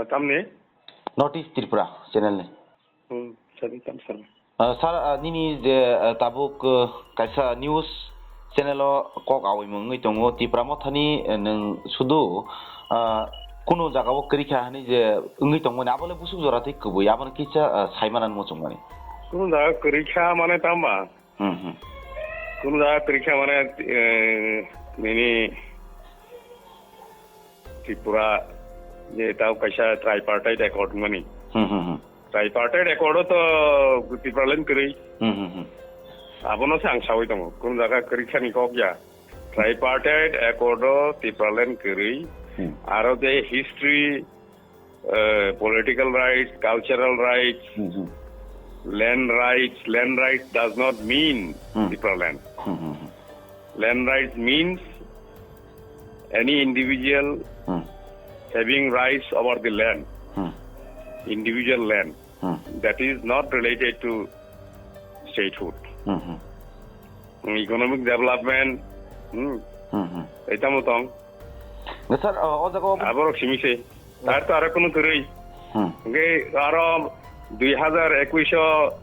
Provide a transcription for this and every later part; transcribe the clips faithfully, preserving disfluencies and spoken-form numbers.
Tamni? North East Tripura channel ni. Hmm, sadi tam sir. Ah, sir, ah, nini je, ah, tabuk, ah, kaisa news channel o kok awimung wngwi tongo, Tipra Mothani, eh, nwng sudu, ah, kunu jaga o kwrwi kha hwnwi je wngwi tongmani, abo le busuk jora tei kwbwi, abono kisa, ah, sai manani muchungmani. Kunu jaga kwrwi kha mane tama? Hmm, hmm. Kunu jaga kwrwi kha mane, eh, nini Tripura je tao kaisa tripartite accord mani. Hmm, hmm, hmm. Tripartite accord o to Tipraland kwrwi. Hmm, hmm, hmm. Abono se ang sawi tongo. Kunu jaga kwrwi khani kok ya. Tripartite accord o Tipraland kwrwi. Hmm. Aro je history, eh, political rights, cultural rights, Hmm, hmm. land rights, land rights does not mean Hmm. Tipraland. Hmm, hmm, hmm. Land rights means any individual Hmm. having rights over the land, Hmm. individual land, Hmm. that is not related to statehood. Hmm, hmm. Economic development, hmm, Hmm, hmm. Etamo tong. Sir, uh, o jaga o Aborok simi se. Tar to aro kunu kwrwi. Hmm. Hingke aro dui hazar ekwis o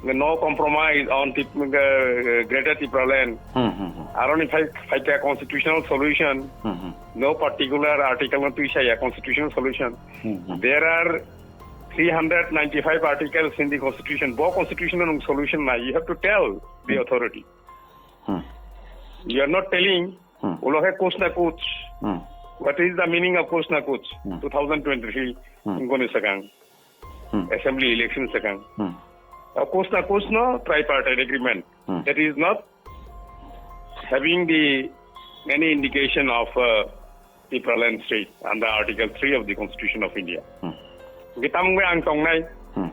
no compromise on Tip-, uh, Greater Tipraland. Hmm, hmm, hmm. Aroni phai, phaikha constitutional solution. Hmm, hmm. No particular article no twi saya constitutional solution. Hmm, hmm. There are three hundred ninety-five articles in the constitution. Bo constitutional solution na, you have to tell the Hmm. authority. Hmm. You are not telling, Hmm. Ulo khe kuch na kuch. Hmm. What is the meaning of kuch na kuch? Hmm. Two thousand twenty-three Hmm. ingkoni sakang. Hmm. Assembly election sakang. Hmm. Uh, kuch na kuch no tripartite agreement. Hmm. That is not having the any indication of, uh, Tipraland state under Article three of the Constitution of India. Hmm. Hingke tamo wngwi ang tongnai. Hmm.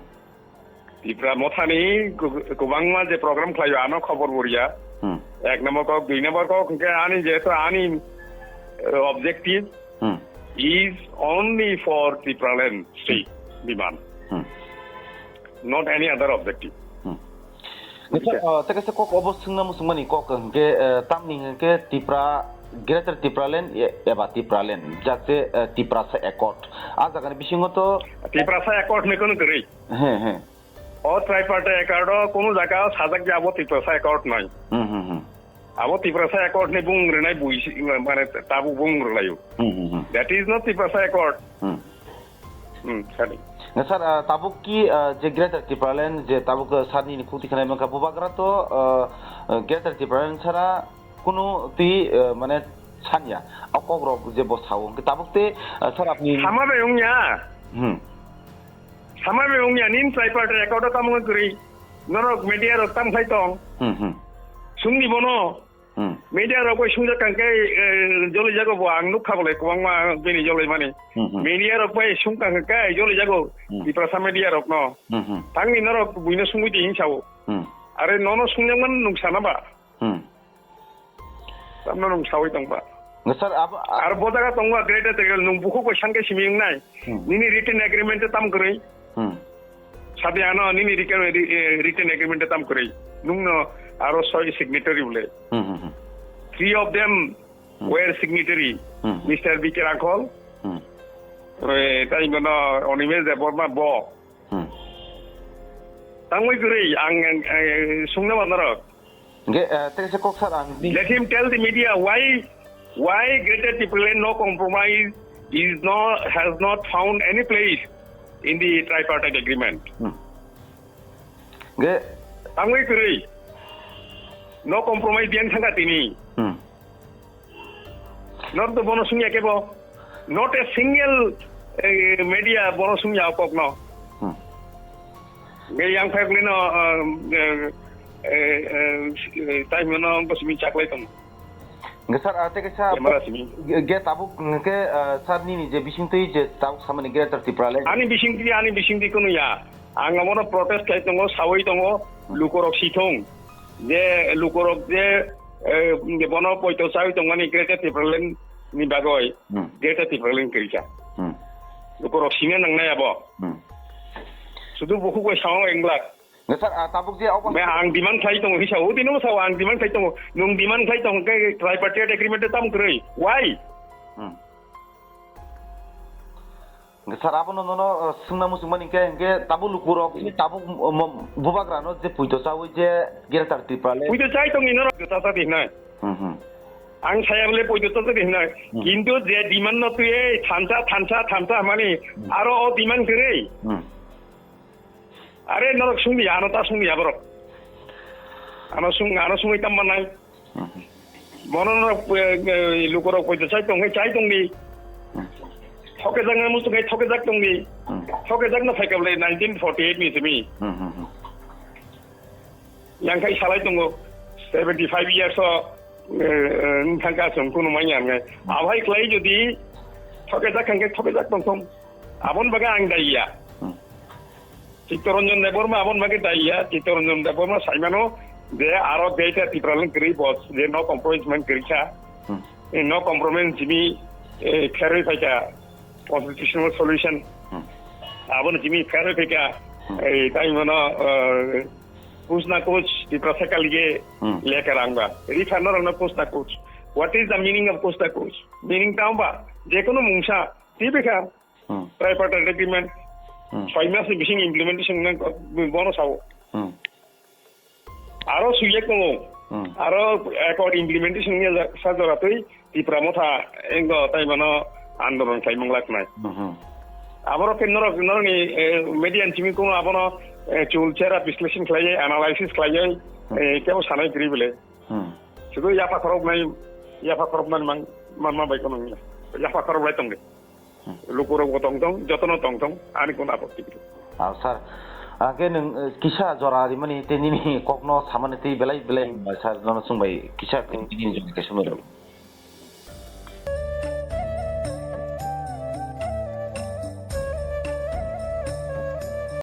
Tipra Mothani ku-, kwbangma je program khlaio, ano khobor bo riya. Hmm. Ek number kok, dui number kok, hingke ani jehetu ani, eh, objective Hmm. is only for Tipraland state demand. Hmm. Not any other objective. Hmm. Nokha, uh, tei kaisa kok obo swngna muchungmani kok hwnkhe, uh, tamni hwnkhe Tipra, Greater Tipraland e-, eba Tipraland, jakte, uh, Tiprasa Accord. A jagani bisingo to Tiprasa Accord ni kono kwrwi. He, he. O tripartite accord o kunu jaga o sajak ya abo Tiprasa Accord noi. Hmm, hmm, hmm. Abo Tiprasa Accord ni bung rwnai bui si, mane tabuk bung rwlaio. Hmm, hmm, hmm. That is not Tiprasa Accord. Hmm. Hmm, sadi. Na, sir, ah, tabuk ki, ah, je Greater Tipraland, je tabuk, ah, sir nini khukti khanai mankha, bubagra to, ah, ah, Greater Tipraland sara kunu twi, ah, mane sanya. O kok rok je bo sao. Hwnkhe tabuk te, ah, sir apni Sama bai wngya. Hmm. Sama bai wngya, nin tripartite accord o tamo kwrwi. Norok media rok tam khlai tong. Hmm, hmm. Sungni bono. Hmm. Media rok bai sungjak kang khe, eh, joli jago bo, ang nukha bole kwbangma bini joli mani. Hmm, hmm. Media rok bai sung kang khe joli jago. Hmm. Tiprasa media rok no. Hmm, hmm. Tangni norok buino sungwi di hinsa o. Hmm. Are nono sungjak man nung sana ba. Hmm. Tamno nung sawi tong ba. Sir, abo, a- Ar bo jaga tong ba Greater Tipraland nung bukhuk bai san khe simi wngnai. Hmm. Nini written agreement tam kwrwi. Hmm. Sadi ano nini written, eh, written agreement tam kwrwi. Nungno aro soi signatory bole. Hmm, hmm, hmm. Three of them Hmm. were signatory. Hmm. Mister B K Rangkhol. Hmm. Eh, tai bono Animesh Debbarma bo. Hmm. Tangwi kwrwi, ang, ang, ang sungna ba norok. Hingke, eh, tei kaisa kok sir ang ni- Let him tell the media why, why Greater Tipraland no compromise is not, has not found any place in the tripartite agreement. Hmm. Hingke- Tangwi kwrwi. No compromise diyan thangka tini. Hmm. Not the bono sungya kebo. Not a single, eh, media bono sungya o kokno. Hmm. Nge yang phai no, eh, eh, eh, eh, time no bosmi chaklai tong. Nge sir, ah, teke sir, Camera simi. Ge, ge tabuk nge, ah, sir nini je bising twi je tabuk samani Greater Tipraland. Ani bising twi, ani bising twi kunu ya. Ang abono protest khai tongo, sawi tongo, lukorok sithong. Je lukorok je, eh, je bono poito chawi tongmani Greater Tipraland ni bagoi, Hmm. Greater Tipraland kwrwi kha. Hmm. Lukorok sina nangnai abo. Hmm. Sudu bukhuk bai sao englak. Nge sir, ah, tabuk je obo- Me ang demand khai tongo hisa, o dino sao ang demand khai tongo. Nung demand khai tong khe tripartite agreement tam kwrwi. Why? Hmm. Hwnkhe sir, abono nono, uh, swngna muchungmani hwnkhe, hwnkhe tabuk lukurok, tabuk, um, um, bubagrano je puito chawi je Greater Tripura le. Puito chai tongni norok ta ta di hinai. Hmm, hmm. Ang saya bole puito ta ta di hinai. Hmm. Kintu je demand no twi thansa, thansa, thansa hamani Hmm. aro o demand kwrwi. Hmm. Are norok sungdi, ano ta sungdi aborok. Ano sung, ano sungwi tamo manai. Hmm. Bono norok, eh, eh, lukurok puito chai tong, chai tongdi. Hmm. Thoke jakna muchung khe thoke jak tongdi. Hmm. Thoke jakna phaikha bole nineteen forty-eight ni simi. Hmm, hmm, hmm. Yang khai salai tongo, seventy five years o, eh, eh, wng thangkha chwng kunu manya wngnai. Hmm. Abohai khlai jodi thoke jak hwnkhe thoke jak tongthung. Aboni bagwi ang daiya. Hmm. Chittaranjan Debbarma aboni bagwi daiya. Chittaranjan Debbarma saimano je aro Greater Tipraland kwrwi bo je no compromise man kwrwi kha. Hmm. Eh, no compromise simi, eh, kherwi phaikha constitutional solution. Hmm. Abono simi kherwi phaikha, Hmm. eh, tai mano, eh, kuch na kuch Tiprasa ka liye Hmm. lekar aunga. Refer norokno kuch na kuch. What is the meaning of kuch na kuch? Meaning tamo ba, je kono mungsa, tibikha, Hmm. tripartite agreement, Hmm. soi mas ni bising implementation nang bono sao. Hmm. Aro suyek tongo. Hmm. Aro accord implementation ni sa jora twi Tipra Motha engo tai mano andolon khlai manglak nai. Hmm, hmm. Aboro khe norok, norokni, eh, media ni simi kono abono, eh, chul chera বিশ্লেষণ khlaiwi, analysis khlaiwi, Hmm. eh, kebo sanai kwrwi bole. Hmm. Sudu yapha khorok nai, yapha khorok man, man, manma bai kono ngi. Yapha khorok lai tongdi. Hmm. Lukurok bo tongthong, jotono tongthong, ani kono apatti kwrwi. Ah, sir. Hwnkhe nwng, eh, kisa jora rimani tei nini kokno samani tei belai belai, sir, nono chwngbai kisa Hmm. nini jora kaisa mero.